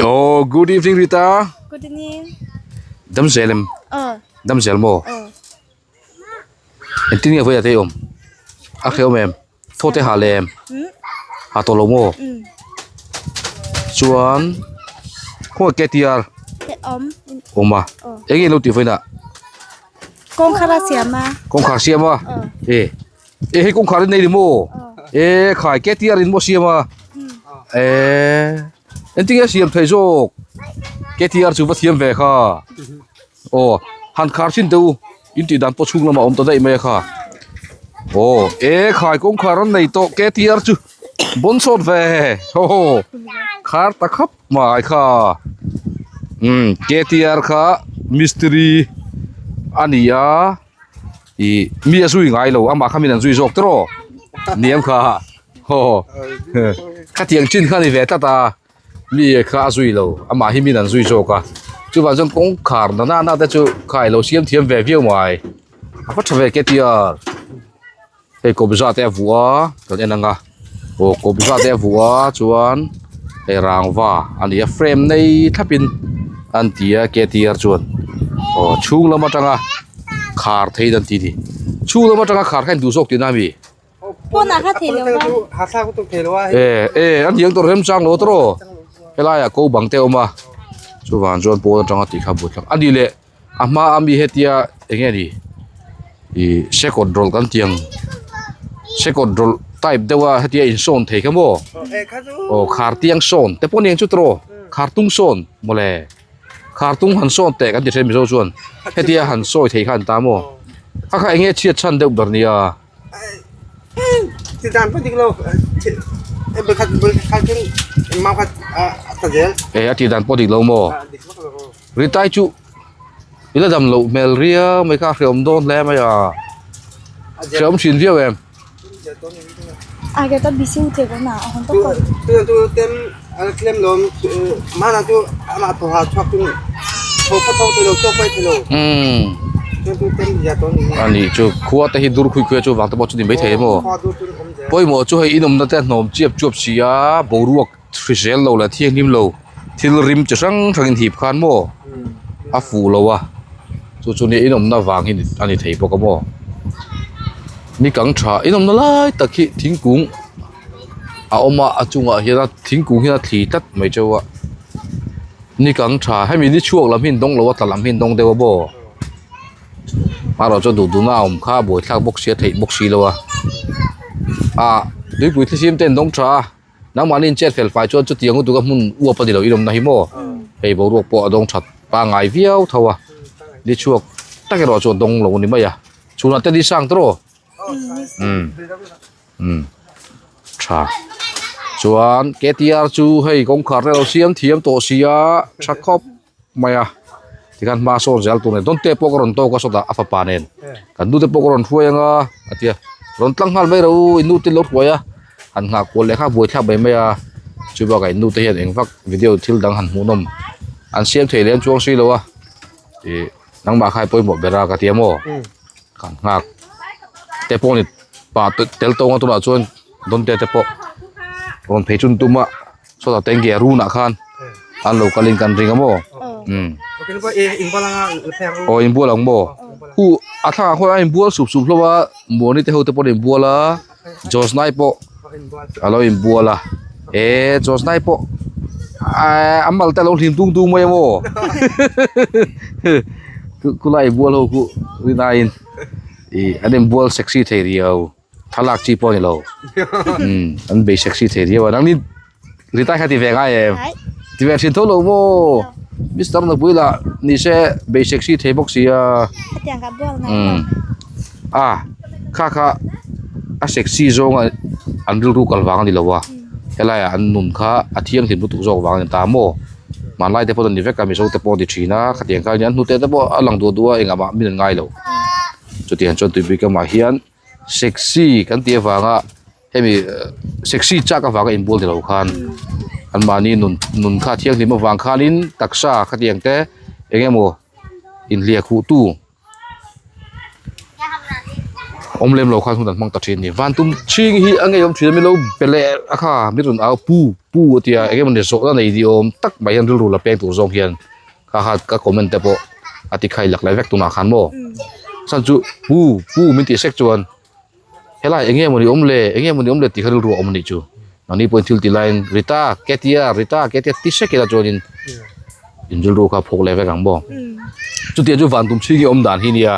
Oh, good evening Rita. Good evening. Dam zel em? Ờ. Dam zel maw? Ờ. Engtin nge vawiah te i awm? A hrehawm em? Thaw te ha lem? Ha tawh lo maw? Chuan khawnge KTR? Awm. Awm a. Eng nge i lo tih vawiinah? Kawngkhar a siam a. Kawngkhar siam a? E. E hei kawngkhar in nei ni maw? E khai KTR in maw siam a? E. Engtin nge siam thei zawk? KTR chu va thiam ve kha. Aw han khar thin teh u in tih dan pawh chhung lamah a awm ta daih mai a kha aw e khai kawngkhar an nei tawh KTR chu bawn sawt ve haw haw khar ta khap mai kha umm KTR kha mistiri a ni a ih mi a zui ngai lo amah kha min an zui zawk tawh niam kha haw khatiang chin kha a ni ve tlat a. Mi kha a zui lo, amah hi min an zui zawk a, chuvang chuan kawngkhar na na na te chu kha ilo siam thiam ve viau mai, a va tha ve KTR, hei kawpza te a vuah a kan en ang a, aw kawpza te a vuah a chuan hei rangva a ni a frame nei thlap in an ti a KTR chuan aw chhung lam atanga khar thei dan tih a ni, chhung lam atanga khar kha in duh zawk tihna a mi. Pawnah kha thei lo va. E e an hiang tawh rem chang lo tawh helai ah ko bang te a awm a chuvang chuan pawn atanga tih kha but a ni leh a hma a mi hetia eng nge ni ih second rawlh kan tih ang second rawlh type deuh a hetia insawn thei kha maw aw khar tiang sawn te pawh a ni ang chu tawh khar tung sawn mawle khar tung han sawn teh kan ti thin mizo chuan hetia han sawi thei kha an ta maw a kha eng nge chhiat chhan deuh ber nia. E a tih dan pawh dik lo maw Ritai chu i la dam loh hmel riau mai kha a hreawm dawn hle mai a hreawm thin viau em. Umm a nih chu khua te hi dur khui khui a chuvang te pawh chu ni maithei a maw pawimawh chu hei inawmna te a hnawm chiap chuap si a boruak hrisel lo leh thianghlim lo thil rim chi hrang hrang in hip khan maw a fuh lo a chu chu nia inawmna vang hi a ni thei bawk a maw ni kang tha inawmna lai tak hi thingkung a awm a a chungah hian a thingkung hian a thli tlat mai chauh a ni kang tha hemi ni chhuak lam hi an dawng lo a tla lam hi an dawng deuh a maw erawh chuan duh duhna a awm kha a buaithlak bawk si a theih bawk si lo a ah tuipui thlifim te an dawng tha a nangmahni in chet fel fai chuan chutiang lutuk a hmun uap a ni lo i lawmna hi maw hei boruak pawh a dawng that pangngai viau tho a ni chhuak tak erawh chu a dawng lo a ni mai a chhunah te ni sang tawh umm umm tha chuan K T R chu hei kawngkhar te lo siam thiam tawh si a tha khawp mai a tikhan hma sawn zel tur a ni dawn te pawh ka rawn tawk a sawtah a fapa nen kan nu te pawh ka rawn hruai anga a tia rawn tlang nghal mai rawh u in nu te lo hruai a han nghah kual leh kha buai thlak mai mai a chu bakah in nu te hian eng vak video thil dang han hmuh nawm an siam thei lem chuang si lo a ih nangmah kha i pawimawh ber a ka tia maw kan nghak te pawh ni pa tel tawng a tunah chuan dawn te te pawh rawn phei chun tum a. Sawtah tengge a runah khan an lo kalin kan ring a maw umm aw inbual ang maw hu a thlangah khuan a inbual sup sup hlawm a muani te ho te pawh an inbual a Josnai pawh a lo inbual a eh Josnai pawh eh a mal te a lo hlim tung tung mai a maw khulai inbual ho khu rinaiin ih an inbual sexy thei riau. Thlalak chi pawh a ni lo. Umm an bei sexy thei riau a. Nangni Rita kha ti ve ngai em? Ti ve thin tho lo maw? Mister Nupui lah ni se bei sexy thei bawk si a. Umm a kha kha a sexy zawng a an rilru kal vang a ni lo a. Helai ah an nun kha a thianghlim lutuk zawk vang a ni ta maw? Hmanlai te pawh an ni vek a Mizo te pawh an ti thin a. Khatiang kha an hnute te pawh a lang duah duah a engah mah min an ngai lo. Chutiang chuan tuipui kamah hian sexy kan tih avanga hemi sexy chak avanga inbual ni lo khan anmahni nun nun kha thianghlim avang khanin taksa khatiang te eng emaw inhliah khuh tu. Awm lem lo khan hun an hmang ta thin a ni. Van tum chhing hi a ngeiawm thin a mi lo be leh a kha mi rawn au pu pu a tia eng emawni zawhna nei ni awm tak mai hian rilru la peng tur zawng hian kha kha ka comment te pawh a ti khai lak leh vek tunah khan maw. Chhan chu pu pu min tih sek chuan helai eng nge mawni awm le eng nge mawni awm le tih kha rilru a awm a nih chu. Mahni pawhin thil ti laiin Rita Ketia Rita Ketia ti sek ila chuanin in rilru kha a phawk leh vek ang maw. Chutiang chu van tum chhing hi awm dan hi nia.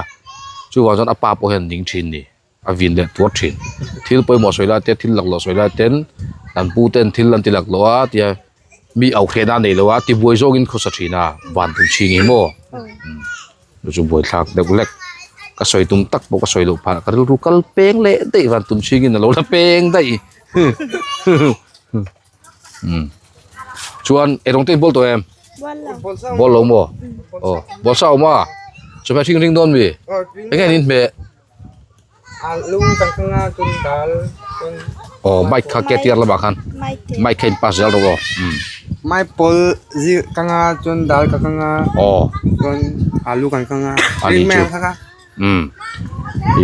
Chuvang chuan a pa pawh hian ning thin ni, a vin leh tuar thin. Thil pawimawh sawi lai te, thil laklawh sawi lai ten kan pu ten thil an ti laklawh a tia mi au hrehna a nei lo a, tibuai zawngin khawsa thin a, van tum chhing hi maw? Chu chu buaithlak deuh lek. Ka sawi tum tak pawh ka sawi loh phah, ka rilru kal peng leh daih van tum chhingin a lo la peng daih. Chuan erawng te in bawl tawh em? Bawl lo maw? Aw bawl sa awm a? Chawhmeh hring hring dawn mi? Enge an inhmeh? Aw bike kha KTR lamah khan bike kha in pass zel rawh aw. Maipawl zir ka nga chuan dal ka ka nga aw chuan alu kan ka nga ani chu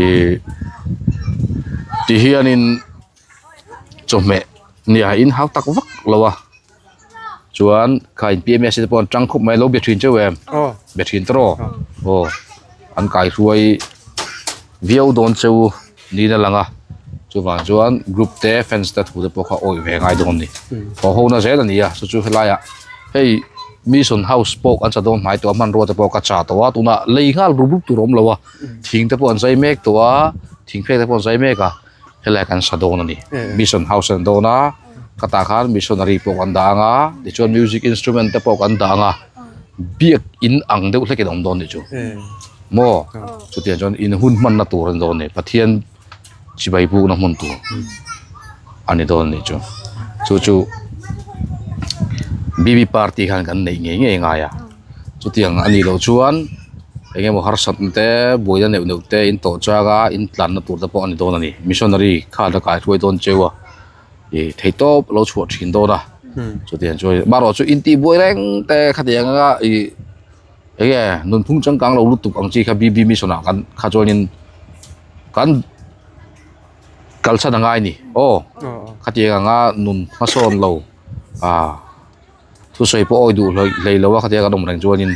ih ti hianin. Chawhmeh nia in hau tak vak lo a chuan kha in PMS te pawh an tang khawp mai lo be thin cheu em be thin tawh aw an kai hruai viau dawn cheu niin a lang a chuvang chuan group te fans te thu te pawh kha awih ve ngai dawn a ni haw ho na zel a ni a chu chu helaiah hei mission house pawh an sa dawn hnai tawh a hmanrua te pawh ka chah tawh a tunah lei nghal rup rup tur a awm lo a thing te pawh an zai mek tawh a thing phek te pawh an zai mek a. Helai kan sa dawn a ni. Mission house an dawn a, khatah khan missionary pawh kan dah ang a, tichuan music instrument te pawh kan dah ang a, biak in ang deuh hlekin a awm dawn nih chu. Maw? Chutiang chuan in hun hmanna tur a ni dawn a ni. Pathian chibai bukna hmun tur a ni dawn a nih chu. Chu chu BB party khan kan neih ngei ngei ngai a. Chutiang a nih loh chuan eng emaw harsatna te buaina neuh neuh te in tawh chang a in tlanna tur te pawh a ni dawn a ni missionary kha la kai hruai dawn cheu a ih theihtawp a lo chhuah thin dawn a chutiang chu marawh chu in tih buai reng te khatiang anga ih eng nge nunphung changkang lo lutuk ang chi kha BB mission ah kan kha chuanin kan kalsan a ngai a ni aw khatiang anga nun hmasawn lo ah. Thusawi pawh awi duh hlei lo a khatia kan awm reng chuanin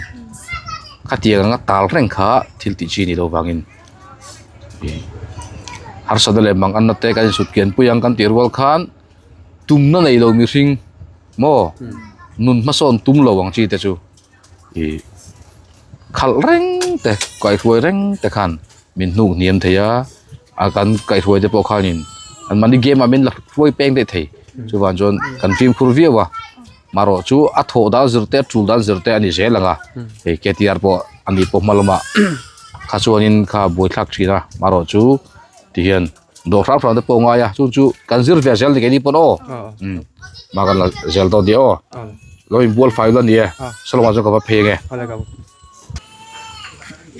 khatiang anga tal reng kha thil tih chi a nih loh vangin ih harsatna leh mang anna te kan insut kian pui ang kan tih rual khan tumna nei lo mihring maw nun hmasawn tum lo ang chi te chu ih khalh reng te kaihhruai reng te khan min hnuk hniam thei a. A kan kaihhruai te pawh khanin an mahni game ah min la hruai peng daih thei chuvang chuan kan fimkhur viau a marawh chu a thawh dan zir te a tul dan zir te a ni zel ang a hei KTR pawh a ni pawh hma lamah kha chuanin kha buaithlak thin a marawh chu ti hian dawh hrang hrang te pawh a ngai a chu chu kan zir ve zel ni keini pawn aw umm mah kan la zel dawn nia aw lo inbual fai ula ni e salawmah chuan ka va phei ang e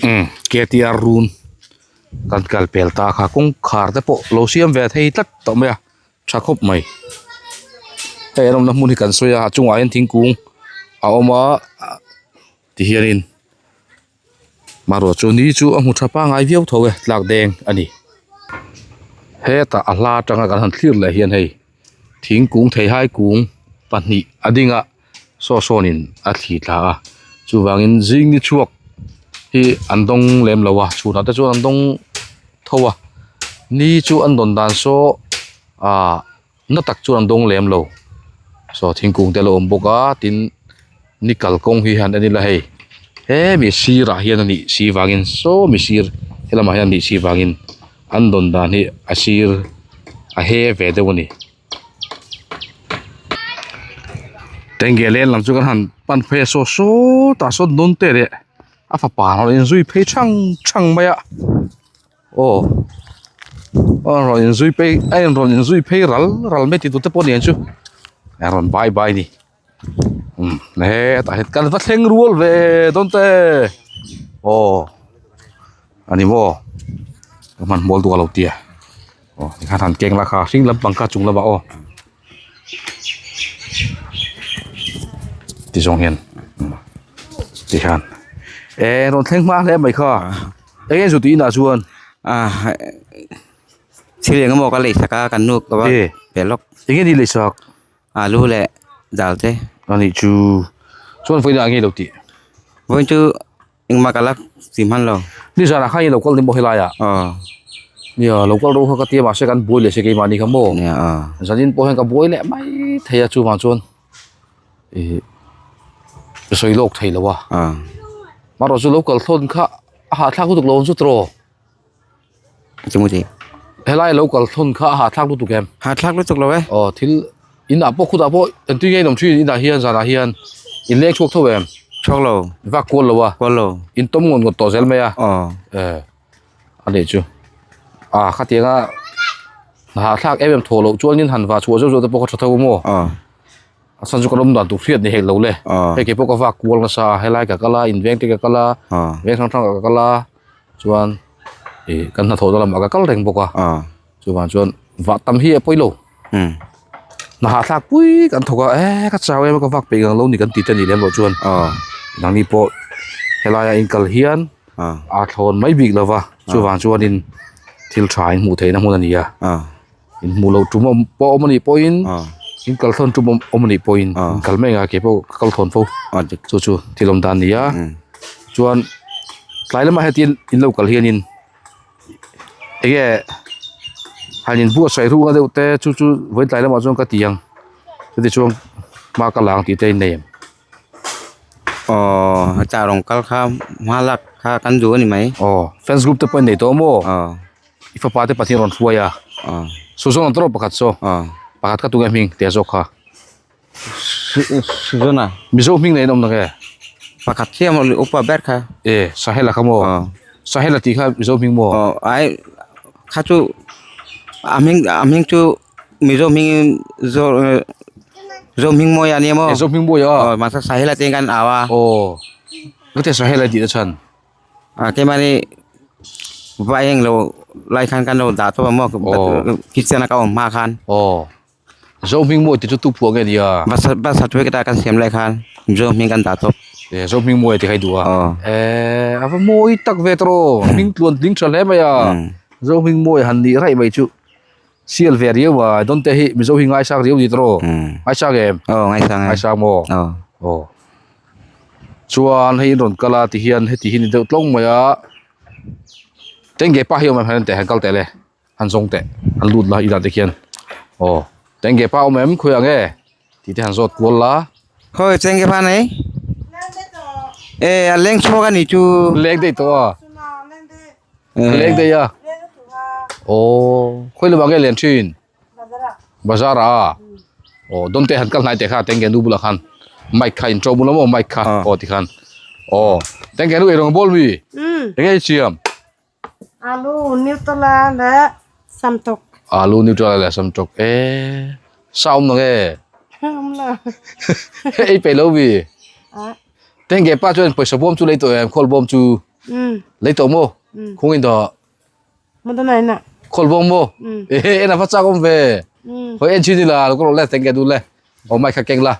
umm KTR run. Kan kal pel ta kha kawngkhar te pawh lo siam ve thei tlat tawh mai a tha khawp mai hei an awmna hmun hi kan sawi a a chungah hian thingkung a awm a ti hianin maruah chu ni chu a hmu tha pangai viau tho e tlak deng a ni hetah a hla atanga kan han thlir leh hian hei thingkung theihai kung pahnih a ding a. saw sawnin a thli thla a chuvangin zing ni chhuak hi an dawng lem lo a chhunah te chuan an dawng tho a ni chu an dawn dan saw ahh na tak chuan an dawng lem lo saw thingkung te a lo awm bawk a tin ni kalkawng hi han en ila hei hemi sirah hian a nih si vangin saw mi sir helamah hian a nih si vangin an dawn dan hi a sir a he ve deuh a ni. Tengge leng lam chu kan han pan phei a saw saw tah sawn dawn te leh a fapa a rawn inzui phei thang thang mai a aw a rawn inzui phei a rawn inzui phei ral ral mai tih tur te pawh a ni ang chu a rawn bye bye a ni umm hetah hian kan va thleng rual ve dawn te aw a ni maw ka hmanhmawh duh a lo tia. Aw tikhan han keng la kha hring lampang kha chung lamah aw ti zawng hian tikhan eh rawn thleng hma hle mai kha eng nge zu tih inah chuan ah. Thil eng emaw ka lei sak a kan nu ka va pe lawk. Enge ni lei sak? Alu leh dal te. Ani chu chuan vawiin ah nge lo tih? Vawiin chu engmah ka la ti hman lo. Nizanah khan i lo kal ni maw helai ah? Aw. Nia lo kal ro kha ka tia mahse kan buai leh si keimahni kha maw? Nia aw. Zanin pawh hian ka buai leh mai thei a chuvang chuan ih sawi lawk thei lo a. Aw. Marawh chu lo kal thlawn kha a hahthlak lutuk lo ang chu tawh. Chumuti. Helai lo kal thlawn kha a hahthlak lutuk em? Hahthlak lutuk lo e. Aw thil inah pawh khutah pawh engtin nge in awm thin inah hian zanah hian in leng chhuak tho em? Chhuak lo. Vak kual lo a? Kual lo. In tawm ngawt ngawt tawh zel mai a? Aw. E a nih chu. A khatianga hahthlak em em thaw loh chuan in han vah chhuah zeuh zeuh te pawh kha tha tho maw? Aw. A chhan chu ka lawm dan tur hriat ni hek lo le. Hei kei pawh ka vak kual nasa a, helai ka kal a, in veng te ka kal a, veng hrang hrang ah ka kal a, chuan ih kan hnathawh na lamah ka kal reng bawk a, chuvang chuan vah tam hi a pawi lo. Hna hahthlak pui kan thawk a, e ka chau em a ka vak peih ngang lo ni kan ti te a nih lem loh chuan nangni pawh helaia in kal hian a thlawn mai bik lo va, chuvang chuanin thil tha in hmuh theihna hmun a ni a. In hmuh loh tum awm pawh awm a nih pawhin in kal thawn tum awm a nih pawhin in kal mai ang a ke pawh ka kal thawn fo chu chu thil awm dan a ni a chuan tlai lamah heti in lo kal hianin eng nge han in buatsaih ruk na deuh te chu chu vawiin tlai lamah chuan ka ti ang chuti chuan hma ka la ang tih te a innei em. Aw heta rawng kal kha hma lak kha kan duh a ni mai. Aw fans group te pawh in nei tawh maw? Aw. I fapa te pathian rawn hruai a. Aw. Suzon an tawrh pakhat saw. Aw. Pakhat kha tunge hming tia zawk kha. Suzon a. Mizo hming nei an awm nang e? Pakhat chiah maw upa ber kha. E Sahela kha maw? Aw. Sahela tih kha Mizo hming maw? Aw ai kha chu a hming a hming chu Mizo hming zo zo hming mawi a nia maw? E zo hming mawi a. Aw mahse Sahela te kan au a. Aw. Ka Sahela tih na chhan. A keimahni vai eng lo lai khan kan lo dah tawp a maw kitchen a ka awm hma khan. Aw. Zo hming mawi tih chu tu phuah nge nia? Bus certificate a kan siam lai khan Zo hming kan dah tawp. E zo hming mawi tih kha i duh a. Aw. E a va mawi tak ve tawh aw. Hming tluan tling tha hle mai a. Zo hming mawi han nih raih mai chu. Sial ve riau a, dawn te hi Mizo hi ngaisang riau ni tawh Ngaisang em? Aw ngaisang e. Ngaisang maw? Aw. Aw. Chuan hei in rawn kal a ti hian heti hi ni deuh tlawng mai a. Tengge pa hi awm em han en teh han kal teh le. Han zawng teh. Han lut la inah te khian. Aw. Tengge pa awm em khawi ang e? Tih te han zawt kual la. Khawi tengge pa nei? E a leng chhuak a ni chu. Leng daih tawh a. Leng daih a. Aw khawi lamah nge lian thin? Bazar ah. Aw dawn te han kal hnai teh kha tengge nu bulah khan mic kha in tawm ula maw mic kha aw ti khan. Aw tengge nu eirawng bawl mi? Enge i siam? Alu nutella leh samtawk. Alu nutella leh samtawk e sa awm nang e? Awm lo. Ei peih lo mi? Tengge pa chuan pawisa bawm chu lei tawh em khawl bawm chu? Lei tawh maw? Khung in dawh. Khawl bawm maw? Ehe en a va chak awm ve. Hawi en chin ila lo ka rawh le tengge du le. Aw mic kha keng la.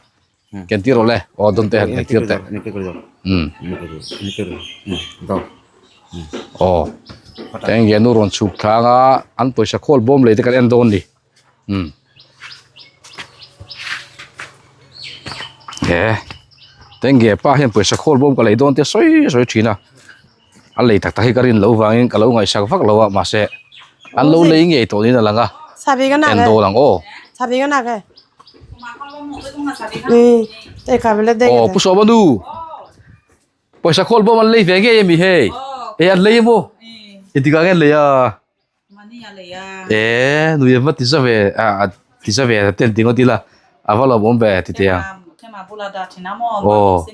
Ken tir rawh le. Aw dawn te han ken tir teh. Aw tengge nu rawn chhuk thlang a an pawisa khawl bawm lei te kan en dawn ni. Umm he tengge pa hian pawisa khawl bawm ka lei dawn te sawi sawi thin a a lei tak tak hi ka rin loh vangin ka lo ngaihsak vak lo a mahse an lo lei ngei tawh niin a lang a en dawn ang aw. Aw pu Sawma nu. Pawisa khawl bawm an lei ve ngei ami hei e an lei emaw engtikah nge an lei a e nui a va ti za ve a ti za ve te an ti ngawt ila a va lawmawm ve ti teh ang aw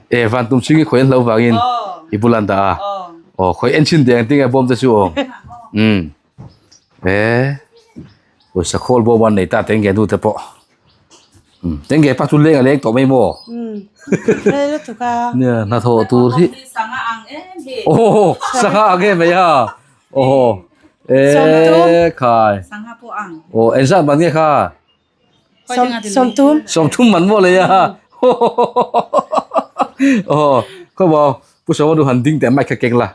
e van tum chhing hi khawi an hlo vangin i bula an dah a aw khawi en chhin teh ang tinge bawm te chu aw umm e pawisa khawl bawm an nei ta teng nge nu te pawh. Tengge pa chu leng a leng tawh mai maw? Rei lutuk a. Nia hnathawh tur hi. Sangha ang em hi. Aw sangha ang em mai a. Aw e khai. Sangha pawh ang. Aw engzat man nge kha? Sawmthum. Sawmthum man maw lei a. Aw khaw maw pu Sawma nu han ding teh mic kha keng la.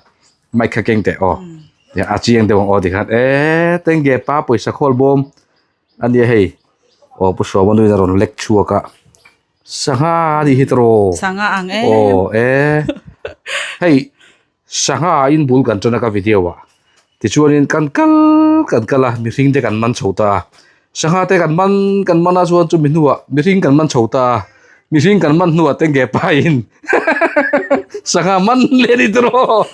Mic kha keng teh aw. A chiang deuh ang aw tikhan eee tenge pa pawisa khawl bawm a nia hei aw pu Sawma nuin a rawn lek chhuak a sangha a nih hi tawh Sangha ang em aw e hei sangha in bul kan tan a ka video ah tichuanin kan kal kan kal a mihring te kan man chho ta a sangha te kan man kan man a chuan chumi hnuah mihring kan man chho ta a mihring kan man hnuah tenge pa in sangha man leh a ni tawh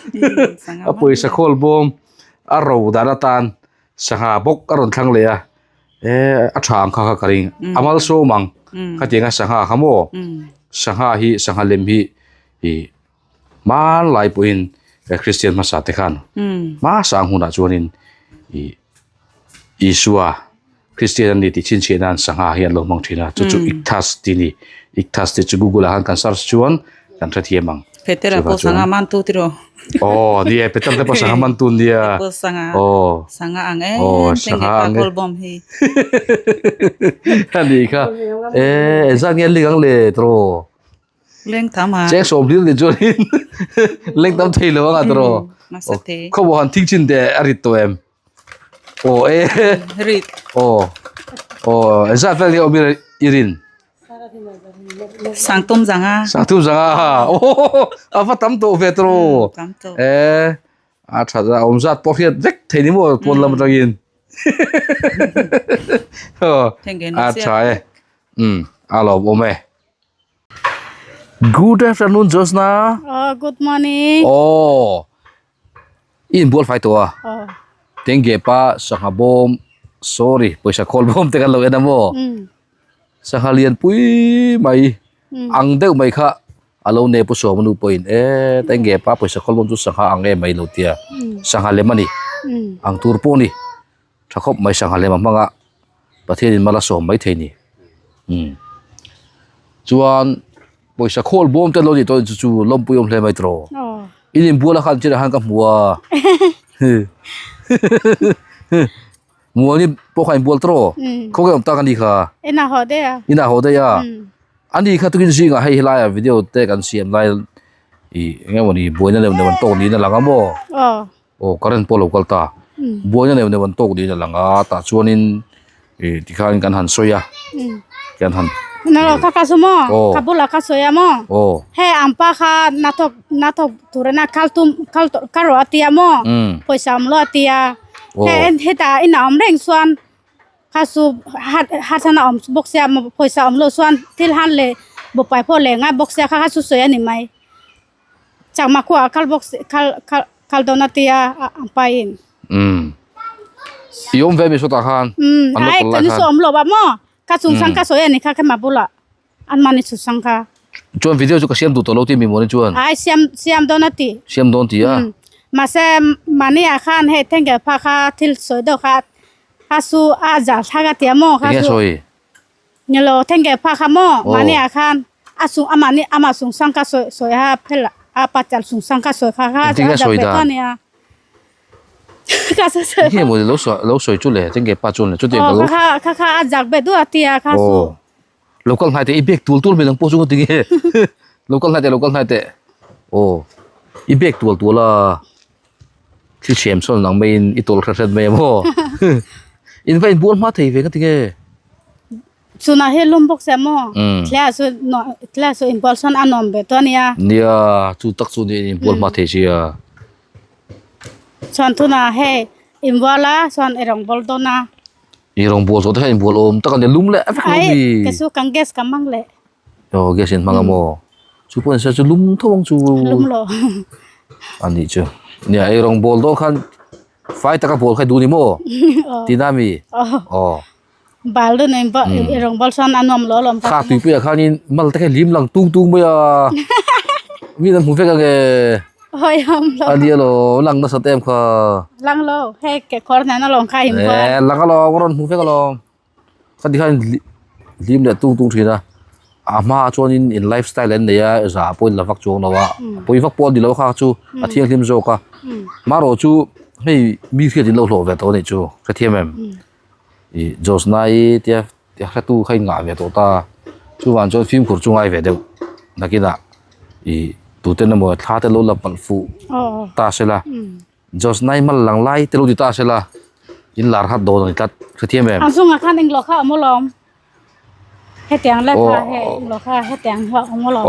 a pawisa khawl bawm a ro dan atan Sangha bawk a rawn thlang leh a, eh a tha ang kha kha ka ring a malsawm ang khatiang a sangha kha maw sangha hi sangha lem hi ih hmanlai pawhin Kristian hmasa te khan hmasang hunah chuanin ih Isua Kristian a ni tih chhinchhiah nan sangha hi an lo hmang thin a chu chu Ikthas tih a ni Ikthas tih chu Google ah khan kan search chuan kan hrethiam ang. Petera pawh sangha man tu tiraw. Aw ni e Peter te pawh sangha man tu nia. Pawh sangha. Aw. Sangha ang em. Aw sangha ang e. Kawlbawm hi. Ani kha. E zan nge ling ang le tro. Leng tam ha. Cheng som hlir ni chuan in leng tam thei lo anga tro. Masa te. Khaw han thing chin te a rit to em. Aw e. Rit. Aw. Aw zat vel nge awm i rin. Sangtum zanga. Sangtum zanga. Oh, a va tam tawh ve tawh. Tam tawh. Eh, a tha a awm zat pawh hriat vek thei ni maw pawn lam atangin. A tha e. Um, a lawm awm e. Good afternoon, Josna. Oh, good morning. Oh. I inbual fai tawh a. Oh. Tengge pa sangha bawm, sorry, pawisa khawl bawm te kan lo en a maw? Um. Sangha lian pui mai ang deuh mai kha a lo ne pu sawm nu pawhin e tenge pa pawisa khawl bawm chu sangha ang em mai lo tia sangha lem a ni ang tur pawh a ni tha khawp mai sangha lem a hmang a Pathianin mal a sawm mai thei a ni umm chuan pawisa khawl bawm te an lo nih tawh chu chu lawmpui awm hle mai tawh in inbual a khan chinah khan ka hmu a. Muani pawh kha inbual tawh khaw nge awm tak ani kha ina haw daih a ina haw daih a ani kha tukin zingah hei helaiah video te kan siam lai ih eng emaw ni buaina neuh neuh an tawk niin a lang a maw aw current pawh a lo kal ta buaina neuh neuh an tawk niin a lang a tah chuanin ih tikhan kan han sawi a kan han Nalo kha ka saw maw ka bulah ka sawi a maw hei an pa kha hnathawk hnathawk turina kal tum kal ka rawh a tia maw pawisa awm lo a tia. Hei hetah inah awm reng chuan kha chu hathana awm bawk sia pawisa awm loh chuan thil han leh bupai pawh leh ngai bawk sia kha kha chu sawi a ni mai chakma khuaah kal bawk si kal kal kal dawn a tia an pain. Umm i awm ve mi sawtah khan umm ai ka ni saw awm loh a maw ka chungchang ka sawi a ni kha kha mah bulah an mahni chungchang kha. Chuan video chu ka siam duh tawh lo tih mi mawni chuan. Ai siam siam dawn a ti. Siam dawn ti a. Mahse mahni ah khan hei thenkel pha kha thil sawi deuh kha a su a zal thlak a ti a maw kha Enge chu. sawi? Nilo thenkel pha kha maw mahni ah khan a chung a mahni amah chungchang kha sawi sawi a phel a pachal chungchang kha sawi kha kha Engtin nge a zal sawi ve dan? tawh a nia. Ka sawi sawi. Enge mawni lo sawi lo sawi chu le thenkel pa chuan le chutiang ka lo. Aw kha kha kha a zak ve duh a ti a kha chu. Local hnai teh i bag tual tual mai dang pawh chu nga tinge local hnai teh local hnai teh aw i bag tual tual a thil chhem sawn ang maiin i tawl hret hret mai a maw in va inbual hma thei ve nga tinge Chunah hi lum bawk se maw thliah chu thliah chu inbual sawn a nuam ve tawh a nia nia chu tak chu nia inbual hma thei sia chuan tunah hei inbual a chuan i rawn bawl dawn a. I rawn bual zawh te hian inbual awm tak a ni lum leh vek lo mi. Ai ka chu kan gas ka hmang leh. Aw gas in hmang a maw. Chu pawh nise chu lum tho ang chu. Lum lo. A nih chu. Nia ei rawn bawl dawn khan fai taka bawl kha i duh ni maw? Tina mi? Aw. Bal dawn in i rawn bawl chuan a nuam lo alawm. Kha tuipuiah khanin mal te kha lim lang tung tung mai a. Mi an hmu vek ang e. Hawi awm lo. A nia lo, lang nasat em kha. Lang lo, hei kekawr nen alawm kha in bual. Eh, lang alawm, ka rawn hmu vek alawm. Ka ti khan hlim leh tung tung thin a. A hma chuanin in lifestyle an nei a, za pawhin la vak chuang lo a. Pawi vak pawh a ni lo kha chu a thianghlim zawk a. Marawh chu hei mi hriat in lo hlawh ve tawh a nih chu, hrethiam em? Ih Josna-i tia hretu kha in ngah ve tawh ta, chuvang chuan fimkhur chu ngai ve deuh nakinah ih tuten emaw thla te lo la palh fuh ta se la. Josnai mal lang lai te lo ti ta sela in lar hat dawn a ni tlat hrethiam em? A chungah khan englo kha a awm alawm. Hetiang lai kha hei englo kha hetiang hi a awm alawm.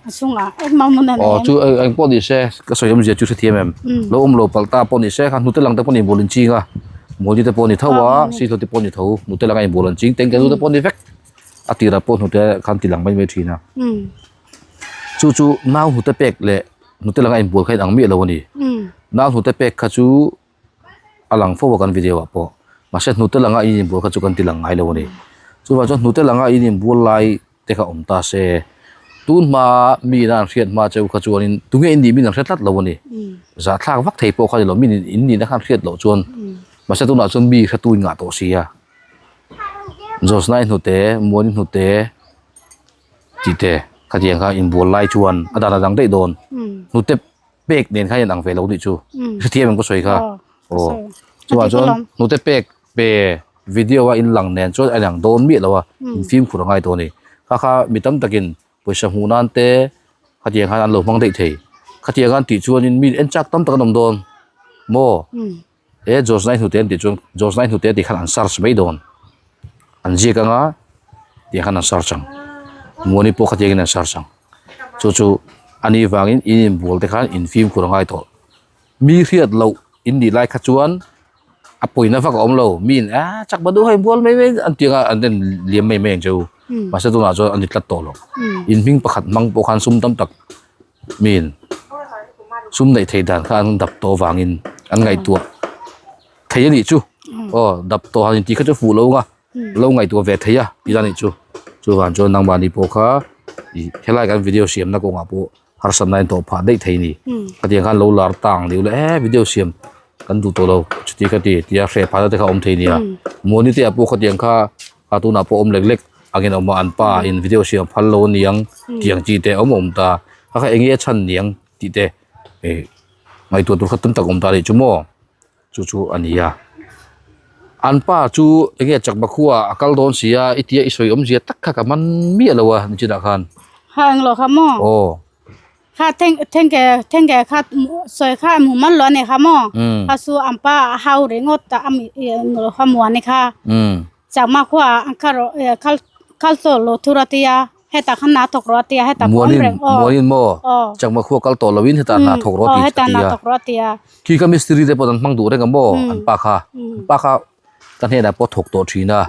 A chungah engmah hmun a nei em? Aw chu eng pawh ni se ka sawi awmzia chu hrethiam em? Lo awm lo palh ta pawh ni se kha hnute lang te pawh ni bul inching a Mawni te pawh ni tho a Sihlo te pawh ni tho hnute langa inbul an ching teng teng te pawh ni vek a tirah pawh hnute khan ti lang mai mai thin a. Chu chu nau hnute pek leh hnute langa inbual kha inang miah lo a ni. Nau hnute pek kha chu a lang fo a kan video ah pawh mahse hnute langa in inbual kha chu kan ti lang ngai lo a ni. Chuvang chuan hnute langa in inbual lai te kha awm ta se tun hma mi ina an hriat hma cheu kha chuanin tunge in nih min an hre tlat lo a ni. Zahthlak vak thei pawh kha ni lo mi in nihna kha an hriat loh chuan mahse tunah chuan mi hretu in ngah tawh si a. Josna-i hnute Muani hnute. Tih te khatiang kha inbual lai chuan a dan a dang daih dawn. Hnute pek nen khan inang ve lo nih chu. Hrethiam em ka sawi kha. Aw. Chuvang chuan hnute pek pe video a inlang nen chuan a inang dawn miah lo a, in fimkhur a ngai tawh a ni. Kha kha mi tam takin pawisa hmuh nan te khatiang khan an lo hmang daih thei. Khatiang an tih chuanin mi en chak tam tak an awm dawn maw? He Josnai hnute an tih chuan Josnai hnute tih khan an search mai dawn. An ziak anga tih khan an search ang. Muani pawh khatiangin an search ang. Chu chu a nih vangin in inbual te khan in fimkhur a ngai tawh. Mi hriat loh in nih lai kha chuan a pawina vak a awm lo. Mi in a chak ba duh a inbual mai mai an tih anga an en liam mai mai ang che u. Mahse tunah chuan a ni tlat tawh lo. In hming pakhat hmang pawh khan sum tam tak Min sum neih theih dan kha an dap tawh avangin an ngaihtuah thei a nih chu aw dap tawh han intih kha chu fuh lo ang a lo ngaihtuah ve thei a tih a nih chu chuvang chuan nangmahni pawh kha ih helai kan video siamna kawngah pawh harsatna in tawh phah daih thei a ni khatiang khan lo lar tang deuh leh e video siam kan duh tawh lo chuti khati tia hreh phahna te kha a awm thei nia muani te ah pawh khatiang kha. A tunah pawh awm lek lek angin a awm a an pa in video siam phal lo aniang tiang chi te a awm awm ta a kha enge a chhan niang tih te ih ngaihtuah tur kha tam tak awm ta anih chu maw chu chu a ni a an pa chu enge chakma khua a kal dawn si a i tia i sawi awmzia tak kha ka man miah lo a nichinah khan. Ha englo kha maw? Aw. Kha teng tengke tengke kha sawi kha hmu man lo ani kha maw? Kha chu an pa a hau ringawt ta ami kha muani kha. Chakma khua an kal rawh kal kal tawh lo thur a tia hetah khan hna thawk rawh a tia hetah pawh awm reng aw. Muanin maw Chakma khua kal tawh loin hetah hna thawk rawh a ti hetah hna thawk rawh a tia. Khi ka mistiri te pawh an hmang duh reng a maw an pa kha an pa kha ka hnenah pawh thawk tawh thin a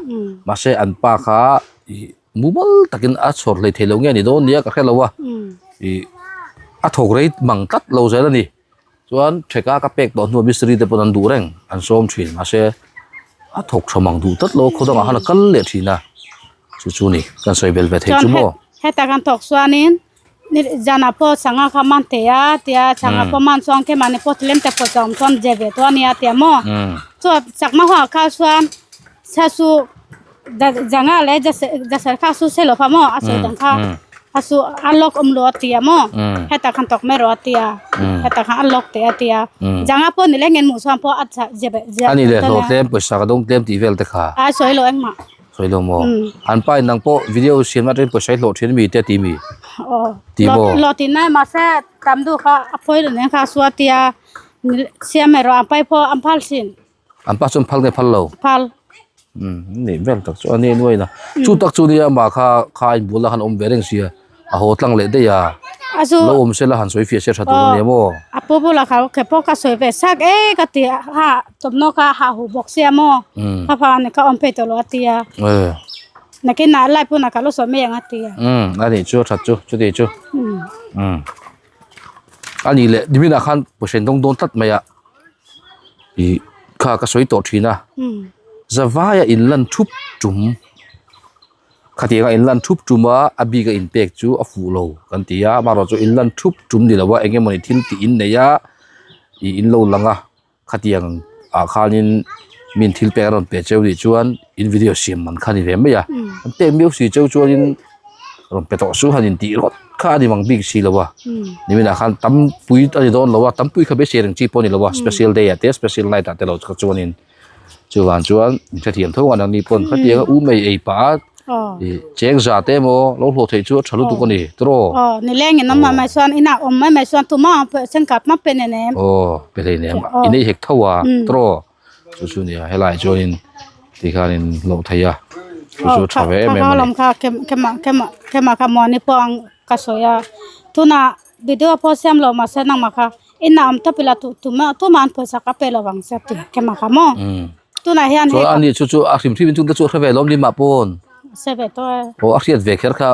mahse an pa kha ih mumal takin a chhawr hlei thei lo nge ni dawn nia ka hre lo a ih a thawk rei mang tlat lo zel a ni. Chuan theka ka pek tawh hnuah mistiri te pawn an duh reng an sawm thin mahse a thawk tha mang duh tlat lo a khaw dangah khan a kal leh thin a chu chu ni kan sawi bel ve thei chu maw. Heta kan thawk chuanin zanah pawh sangha kha man thei a tia sangha pawh man chuan keimahni pawh tlem te pawh chawm chuan je ve tawh a nia tia maw chuan chakma ho ah kha chuan thla chu Janga leh Jasar kha su se lo pha maw a sawi dang kha a su a lawk awm lo a tia maw heta khan tawk mai rawh a tia heta khan a lawk teh a tia Janga pawh ni leh ngen hmuh chuan pawh a zep A ni leh hlawh tlem pawisa ka dawng tlem tih vel te kha a sawi lo engmah sawi lo maw an pa in nang pawh video siam atangin pawisa i hlawh thin ami te a ti mi ti maw hlawh tih nai mahse tam duh kha a phawi lo nen kha a su a tia siam erawh an pai pawh an phal thin. An pa chuan phal nge phal lo? Phal. Um, ni vel tak chu ani nuai na. Chu tak chu nia ma kha kha in bul a han awm ve reng sia. A haw tlang leh daih a. A chu. Lo awm sela han sawi fiah se tha tur ania maw? A pu bula kha ke pawh ka sawi ve sak e ka ti a ha tawmhnaw kha ha huh bawk sia maw? Kha pha ni ka awm phei tawh lo a ti a. Eh. Nakin ah lai phun ah ka lo sawi mai ang a ti a. Um, a nih chu a that chu chuti chu. Um. A nih leh niminah khan pawisa in dawng dawn tlat mai a. Ih kha ka sawi tawh thin a zavaia in lan thup tum khatianga in lan thup tum a a bik a in pek chu a fuh lo kan ti a amaherawh chu in lan thup tum ni lo a eng emawni thil tih in nei a ih in lo lang a khatiang ah khanin min thil pek a rawn pe cheu nih chuan in video siam man kha a ni ve mai a an pek miau si cheu chuanin. Rawn pe tawh suh han intih rawt kha a ni mang bik si lo a niminah khan tam pui a ni dawn lo a tam pui kha beisei reng chi pawh a ni lo a special day ah te special night ah te lo kha chuanin chuvang chuan in hrethiam tho ang nangni pawn khatiang a u mai ei pah a. Cheng za te emaw lo hlawh theih chu a tha lutuk a ni tiraw? Aw nileng in awm mai chuan inah awm mai mai chuan tumah pawh kap map pe nen em. Aw pe hlei nem i nei hek tho a tiraw? Chu chu nia helai chuanin tikhanin hlawh thei a chu chu tha ve em em a ni. Kha kema kema kema kha muani pawh ang ka sawi a tunah video pawh siam lo mahse nangmah kha inah awm tawp ila tumah tumah an pawisa ka pe lo ang che a ti kema kha maw. Tunah hian Chuan ani chu chu a hrim hrim in chungte chu a hre ve lawm ni mah pawn. Hre ve tawh e. Aw a hriat ve kher kha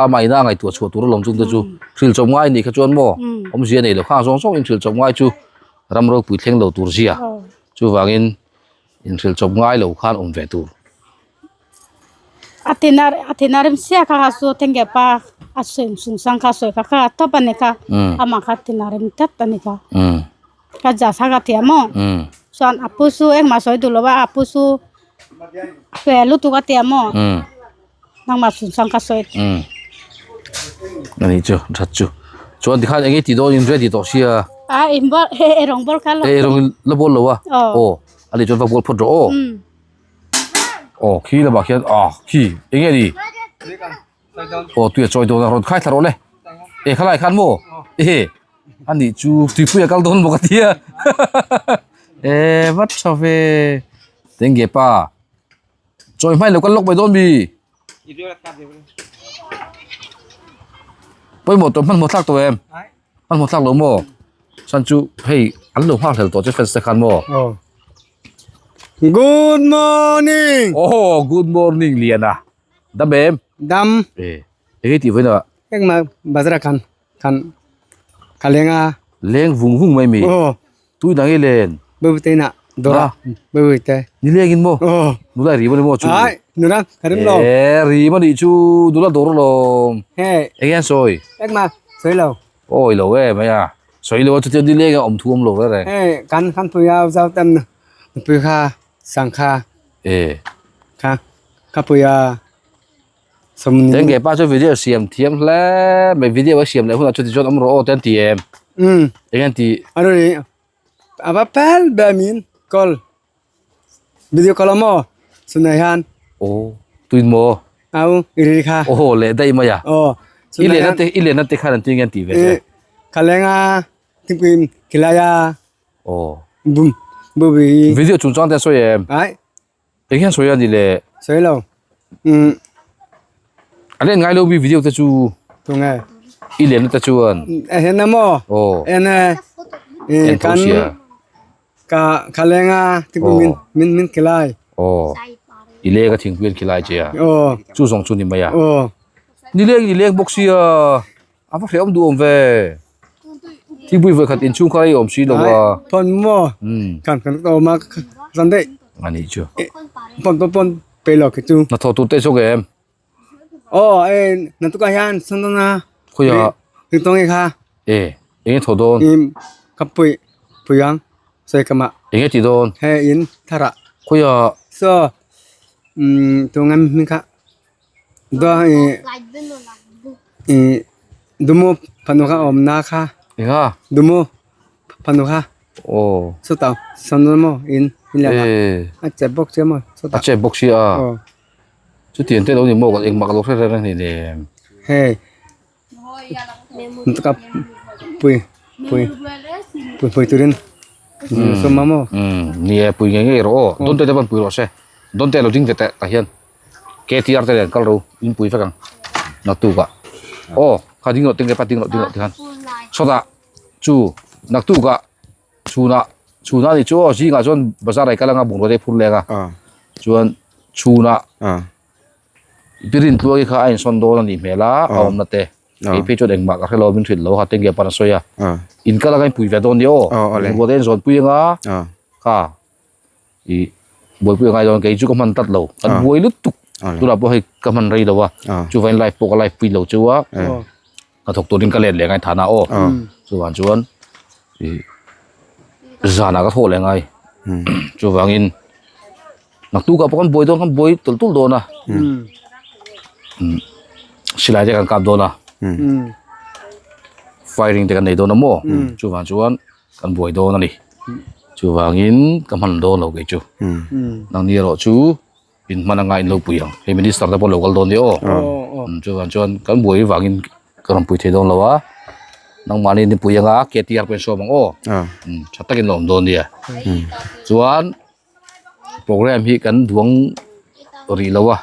a mahina a ngaihtuah chhuah tur alawm chungte chu hrilh chawp ngai anih kha chuan maw awmzia nei lo khang zawng zawng in hrilh chawp ngai chu ram ropui thleng lo tur zia chuvangin in hrilh chawp ngai lo khan awm ve tur. A tina a tina rem sia kha kha chu tengge pa a sawi sung sang kha sawi kha kha tawp ani kha amah kha tina rem tlat ani kha. Ka ja sa ka tia maw chuan a pu chu engmah sawi duh lo a a pu chu fe lutuk a tia maw nangmah chhun chuan ka sawi. Ani chu that chu chuan tikhan enge ti dawn in ready tawh sia a in bawr he e rawng bawr kha e rawng la bawl lo a aw ani chuan va bawl phawt rawh aw aw khi lamah khian ah khi enge ni. Aw tui a chawi dawn a rawn khai thla rawh le e khalai khan maw ehe ani chu tuipui a kal dawn bawk a tia e vat tha ve tenge pa chawi hmai lo kal lawk mai dawn mi pawimawh tawh hmanhmawh thlak tawh em hmanhmawh thlak lo maw chuan chu hei an lo nghak hlel tawh che fans te khan maw Good morning oh good morning Liana. Dam em? Dam. E, enge tih vawiin ah? Engmah bazar ah khan khan ka leng a. Leng vung vung mai mi? Aw. Tui dang i len? Bawihte inah dawr ah bawihte. Ni leng in maw? Aw. Nula i rim a ni maw chu? Ai, nula ka rim lo. E, rim a nih chu nula dawr alawm. He. Enge an sawi? Engmah sawi lo. Awi lo e mai a. Sawi lo a chutia ni leng a awm thu awm lo reng reng. He, kan kan pui a zau tam nupui kha sang kha. E. Kha. Ka pui a sawm ni. Tenge pa chu video siam thiam hle mai video a siam leh hunah chuti chuan awm rawh aw te an ti em? Umm. Eng an ti? A ru a va pel ber min call video call awm aw chhunah hian. Aw tuin maw? Au i ri kha. Aw leh daih mai a. Aw I lehna te i lehna te khan an ti nge an ti ve che? Ka leng a thingpui khilai a. Aw. Bum bubi. Video chungchang te an sawi em? Ai. Eng hian sawi a ni le? Sawi lo. Umm. An en ngai lo mi video te chu. Tunge? I lenna te chuan. A hen a maw? Aw. En e. En tho sia. Ka ka leng a thingpui min min min khilai. Aw. I leng a thingpui an khilai che a. Aw. Chu zawng chu ni mai a. Aw. Ni leng i leng bawk sia. A va hrehawm duh awm ve. Thingpui vawi khat inchhung kha i awm si lo a. Phone maw? Kan kan awm a zan daih. A nih chu. Phone pawh phone pe lo khi chu. Hnathawh tur te zawk em? Aw e naktuk ah hian sawn dawn a. Khawiah? Ringtawng e kha. E enge thawh dawn? Im ka pui pui ang sawi ka mah. Enge tih dawn? He in thar ah. Khawiah? Saw um tunge hming kha. Dumu fanu kha awm na kha. Enga? Dumu fanu kha. Aw. Chutah sawn maw in in lian a. A chep bawk sia maw chutah. A chep bawk sia a. Aw. Chutiang te lo ni maw ka engmah ka lo hre reng reng nen. Hei. Ka pui pui pui pui turin sawm a maw. Ni e pui ngei ngei rawh aw. Dawn te te pawn pui rawh se. Dawn te lo ding ve teh tah hian. KTR te nen kal ro in pui vek ang naktuk ah aw kha ding loh tengge pa ding loh ding loh tikhan sawtah chu naktuk ah chhunah chhunah a nih chu aw zingah chuan bazar ah i kal anga bungrua te i phur leng a chuan chhunah pirin tluangi kha a insawn dawn a nih hmel a a awmna te kei phei chuan engmah ka hrelo min hrilh lo kha tengge pan a sawi a in kal anga in pui ve dawn nia aw bungrua te in zawn pui anga kha. Ih buaipui a ngai dawn kei chu ka hman tlat lo kan buai lutuk tunah pawh hei ka hman rei lo a chuvain live pawh ka live pui lo chu a ka thawk turin ka let leh ngai thana aw chuvang chuan ih zanah ka thawh leh ngai chuvangin naktukah pawh kan buai dawn kan buai tulh tulh dawn a silai te kan kap dawn a firing te kan nei dawn a maw chuvang chuan. Kan buai dawn a ni. Chuvangin ka hman dawn lo kei chu. Nangni erawh chu In hman anga in lo pui ang. Hei minister te pawh lo kal dawn nia aw. Chuvang chuan kan buai vangin ka rawn pui thei dawn lo a. Nangmahni in pui anga KTR pawh in sawm ang aw. Tha takin lo awm dawn nia. Chuan program hi kan duang rih lo a.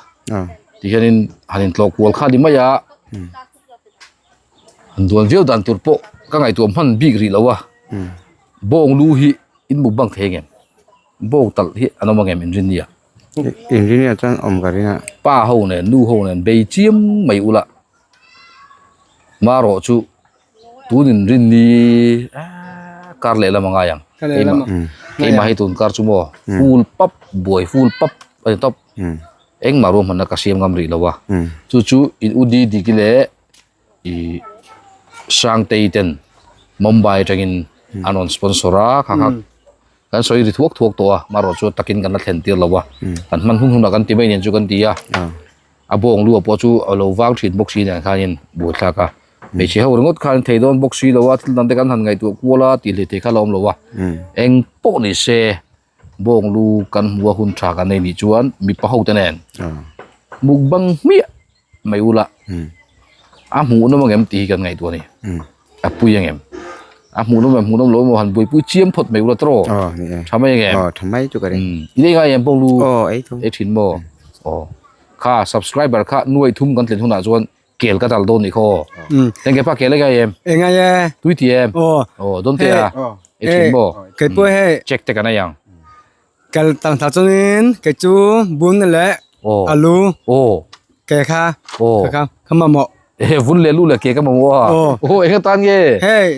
Tihianin han intlawh kual kha ni mai a. Han duan viau dan tur pawh ka ngaihtuah hman bik rih lo a. Bawng lu hi in mukbang thei ang em? Bawng talh hi an awm ang em inrinnia? Inrinnia chuan awm ka ring a. Pa ho nen nu ho nen bei chiam mai ula marawh chu tun inrinni aaa kar leh lam a ngai ang. Keimah keimah hi tun kar chu maw full pap buai full pap a ni tawp. Engmah ruahmanna ka siam ngam rih lo a. Chu chu in u di dik leh i Sangtei ten Mumbai atangin an rawn sponsor a kha kha kan sawi ri thuak thuak tawh a marawh chu takin kan la thlen tir lo a kan hman hun hunah kan ti mai nen chu kan ti a a bawng lu ah pawh chu a lo vang thin bawk si nen khanin buaithlak a hmeichhe ho ringawt khan thei dawn bawk si lo a thil dang te kan han ngaihtuah kual a tih hlei thei kha la awm lo a eng pawh ni se bawng lu kan hmu a hun tha kan nei nih chuan mipa ho te nen mukbang hmiah mai ula a hmuh nawm angem tih hi kan ngaihtuah a ni a pui angem a hmuh nawm em hmuh nawm lo emaw han buaipui chiam phawt mai ula tawh tha mai angem tha mai chu ka ring i nei ngai em pawng lu ei thin maw aw kha subscriber kha nuai thum kan tlen hunah chuan kel ka dal dawn nih khaw eng ke pa kel ngai em eng ngai e tui ti em aw aw dawn te a ei thin maw kei pawh hei check te kan ei ang Kal tang tha chuanin kei chu bun leh alu ke kha kha ka mamawh. Ehe vun leh alu leh ke ka mamawh a. Aw eng atan nge? Hei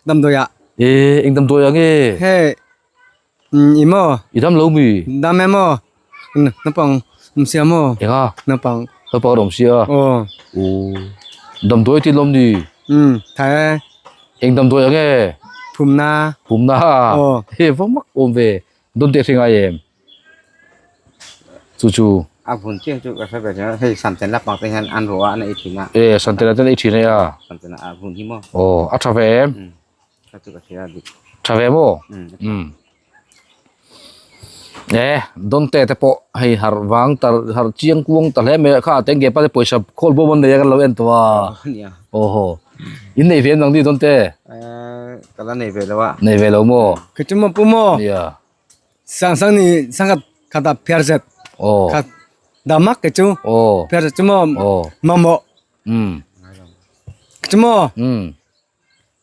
damdawi ah. E eng damdawi ah nge? Hei i maw? I dam lo mi? Dam em aw. Naupang awm sia maw? Eng a? Naupang. Naupang an awm sia? Aw. Aw damdawi ti lawm ni? Umm tha e. Eng damdawi ang e? Phumna. Phumna. Aw. He va mak awm ve. Dawn teh hre ngai em? Chu chu. A vun chiah chu ka hre ve thin a, hei santen la pang te hian an ruah a an ei thin a. E santen ah ten ei thin e a. Santen ah a vun hi maw. Aw a tha ve em? Kha chu ka hria a dik. Tha ve maw? Umm. E Donte te pawh hei harh vang tar harh chiang kuang ta hle mai a kha teng ge pa te pawisa khawl bawm an nei a kan lo en tawh a aw haw in nei ve em nang ni Donte ka la nei ve lo a nei ve lo maw ka chu maw pu maw nia sang sang ni sang khat khat a phiar zet aw khat damak ka chu aw phiar zet chu maw aw mamawh um ka chu maw um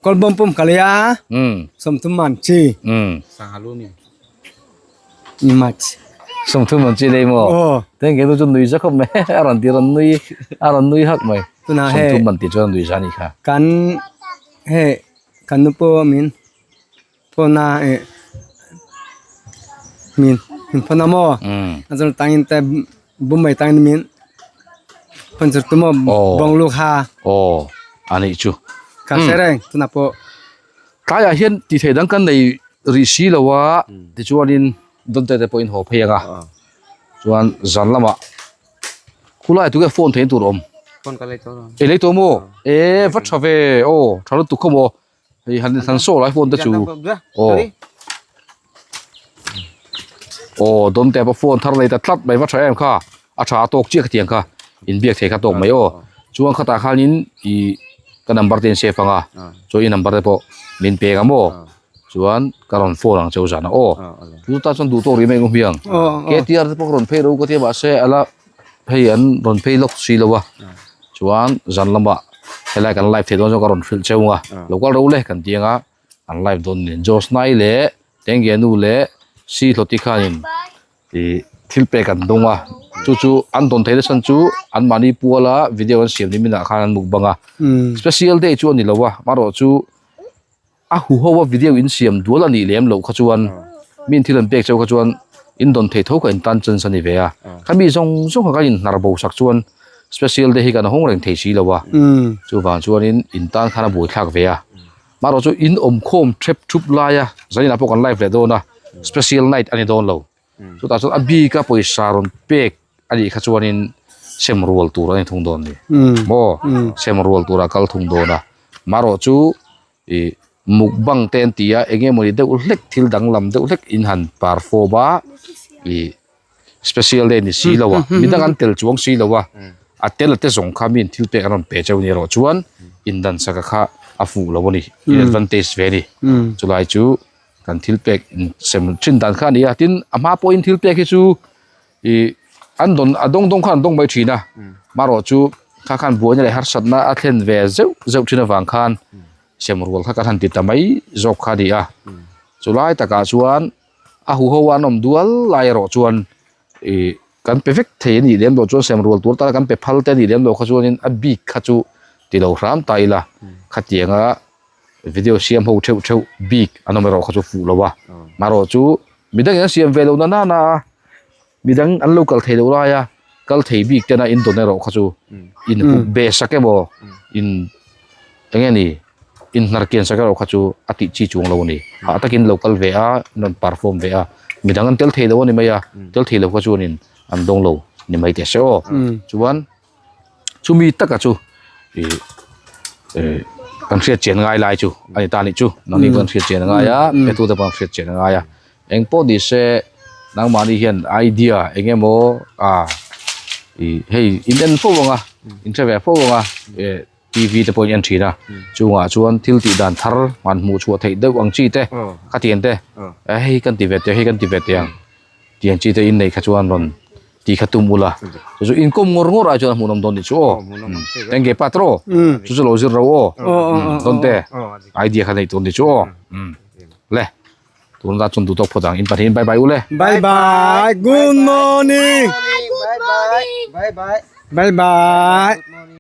Kawlbawm pum ka lei a sawmthum man chi. Much. Sawmthum man chi lei maw? Aw. Teng ke tu chu nui za khawp mai a rawn ti rawn nui a rawn nui hak mai. Tunah hei. Sawmthum man ti chuan nui za a nih kha. Kan hei kan nu pawh min phone a eh min min phone a maw? A zawng tangin te Bombay tangin min phone chu tumaw bawnglu kha. Aw a nih chu. Ka hre reng tunah pawh. Tlaiah hian tih theih dang kan nei rih si lo a tichuanin Donte te pawhin haw phei ang a chuan zan lamah khulai tunge phone theihna tur a awm. Phone ka lei tawh lo. I lei tawh maw? E va tha ve aw tha lutuk khaw maw hei han han saw lai phone te chu aw. Aw Donte pawh phone thar nei ta tlat mai va tha em kha a tha tawk chiah khatiang kha inbiak thei kha tawk mai aw chuan khatah khanin ih ka number te in save ang a chuan i number te pawh min pek ang maw chuan ka rawn phone ang cheu zan a aw chu tan chuan duh tawk rih mai ang hmiang K T R te pawh ka rawn phei ro ka tia mahse ala hei an rawn phei lawk si lo a chuan zan lamah helai kan live thei dawn chuan ka rawn hrilh cheu ang a lo kal ro le kan ti ang a. an live dawn nen Josnai leh Tengge nu leh Si Hlawti khanin ih thil pek an dawng a chu chu an dawn theih nasa chu an mahni puala video an siam ni minah khan an mukbang a special day chu a ni lo a amaherawh chu a huho a video in siam dual a nih lem loh kha chuan min thil an pek chauh kha chuan in dawn theih tho kha in tan chance a ni ve a khami zawng zawng kha kan inhnar bo sak chuan special day hi kan hawng reng thei si lo a chuvang chuanin in tan khan a buaithlak ve a. Marawh chu in awm khawm thep thup laia zaninah pawh kan live leh dawn a special night a ni dawn lo chutah chuan a bik a pawisa rawn pek a nih kha chuanin sem rual tur a ni thung dawn a ni maw sem rual tura kal thung dawn a marawh chu ih mukbang te an ti a eng emawni deuh hlek thil danglam deuh hlek in han perform a ih. Special day ni si lo a, midang an tel chuang si lo a, a tel a te zawng kha mi in thil pek an rawn pe cheu ni erawh chuan indan saka kha a fuh lo a ni, in advantage ve a ni. Chulai chu kan thil pek in sem thin dan kha a ni a, tin a hma pawhin thil pek hi chu ih an dawn a dawng dawng khan an dawng mai thin a, marawh chu kha khan buaina leh harsatna a thlen ve zeuh zeuh thin avang khan sem rual kha kan han ti ta mai zawk kha a ni a, chulai takah chuan. A huho an awm dual lai erawh chuan ih kan pe vek thei a nih lem loh chuan sem rual tur tana kan pe phal te a nih lem loh kha chuanin a bik kha chu ti lo hram ta ila khatianga video siam ho theuh theuh bik an awm erawh kha chu fuh lo a marawh chu midangin an siam ve loh na nana a midang an lo kal thei loh laia kal thei bik tena in dawn erawh kha chu in hup be sak emaw in eng nge ni in hnar kian sak erawh kha chu a tih chi chuang lo a ni hah takin lo kal ve a an rawn perform ve a midang an tel thei lo a ni mai a tel thei lo kha chuanin an dawng lo ni mai teh se aw chuan chumi taka chu ih eh kan hriat chian ngai lai chu a ni ta nih chu nangni pawh an hriat chian a ngai a petu te pawh an hriat chian a ngai a eng pawh ni se nangmahni hian idea eng emaw a ih hei in en fo ang a in hre ve fo ang a eh T_V te pawh in en thin a chungah chuan thil tih dan thar han hmuh chhuah theih deuh ang chi te khatiang te hei kan ti ve teh hei kan ti ve teh ang. Tiang chi te innei kha chuan rawn ti kha tum ula chu chu inkawm ngawr ngawr ai chuan a hmuhnawm dawn tih chu aw eng nge pa tawh chu chu lo zir ro aw dawn te idea kha nei tur ni chu aw le tun la chuan duh tawk phawt ang in pahnih in bye bye ule bye bye good morning bye bye bye bye.